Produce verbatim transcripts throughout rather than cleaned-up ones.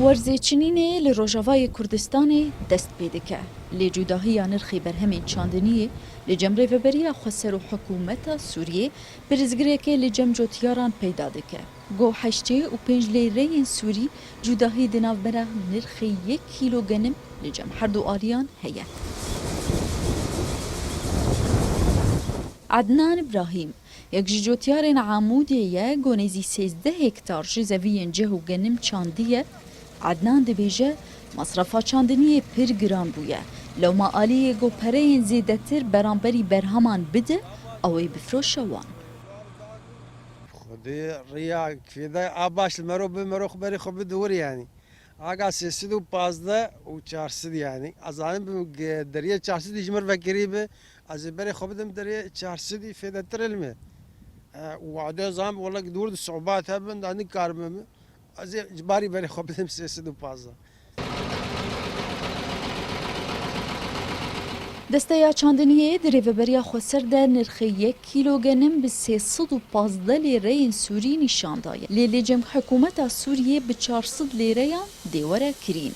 Werzê çinînê li Rojavayê Kurdistanê dest pê dike. Lê cudahiya nirxê berhemên çandiniyê li cem Rêveberiya Xweser û hikûmeta Sûriyê pirsgirêkê li cem cotyaran peyda dike. Go heştê û pênc lêreyên Sûrî cudahî di navbera nirxê yek kîlo genim li cem her du aliyan heye. Ednan Îbrahîm, yek ji cotyarên Amûdê ye, go nêzî sêzdeh hektar ji zeviyên cih û genim çandiye. Ednan dibêje, masrafa çandiniyê pir giran bûye. Lewma aliyê go pereyên zêdetir beramberî berheman bide, ew ê bifroşe wan. Xwedê riya kêde a baş li mero bi mero xwe berê xwe bide wir yanî. Aga sê sed û pazdeh û çar sed yanî. Ez zanim bi ge-, deriyê çar sedî ji mir vekirî bi. Ez ê berê xwe bidim deriyê çar sedî fêdetir ilme. E, û wade zam wala dûr di sohbat hebin da nikarime mi. Ez ê ji barî berê xwe bidim sê sed û pazdeh. Desteya çandiniyê di Rêveberiya Xweser de nirxê yek kîlo genim bi sê sed û pazdeh lêreyên Sûrî nîşan daye. Lê li cem hikûmeta Sûriyê bi çar sed lêreyan dê were kirîn.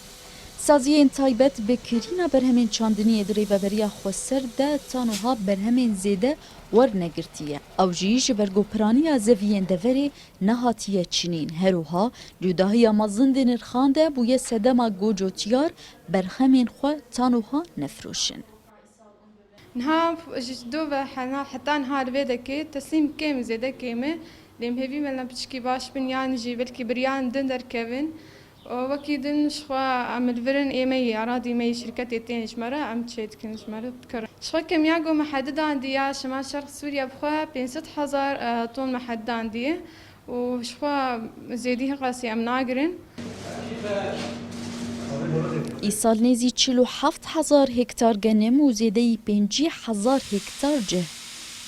Saziyên taybet bi kirîna berhemên çandiniyê di Rêveberiya Xweser de ta niha berhemên zêde wernegirtiye. Ew jî ji ber ku piraniya zeviyên deverê nehatiye çinîn. Her wiha cudahiya mezin di nirxan de bûye sedema ku cotyar berhemên xwe ta niha nefroşin. Niha ji do ve hena, heta niha li vê dekê teslîm kêm, zêde kêm e. Lê em hêvî me li piçkî baş bin, yan jî belkî bi riyan din derkevin. Û wekî din ji xwe em li vir in, ê me yî, eradî me yî, şirketê tên ji me re, em çê dikin ji me re dikir. Ji xwe kemiya ku me hedidandiye, Şemal Şerq Sûriye bi xwe pênc sed hezar, e, ton me hedidandiye û ji xwe zêdî qasî em nagirin. Îsal nêzî çil û heft hezar hektar genim û zêdeyî pêncî hezar hektar cih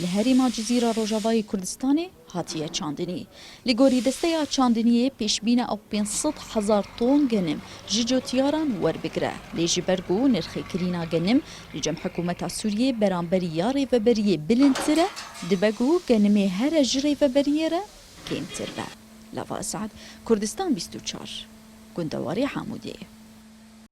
li herêma Cizîra Rojavayê Kurdistanê hatiye çandinî. Li gorî desteya çandiniyê pêşbîne ew pênc sed hezar ton genim ji cotiyaran werbigire. Lê ji ber ku nirxê kirîna genim li cem hikûmeta Sûriyê beramberî ya rêveberiyê bilindtir e, dibe ku genimê here ji rêveberiyê re kêmtir be. Lava Esad, Kurdistan bîst û çar, gundewarê Hamûdê.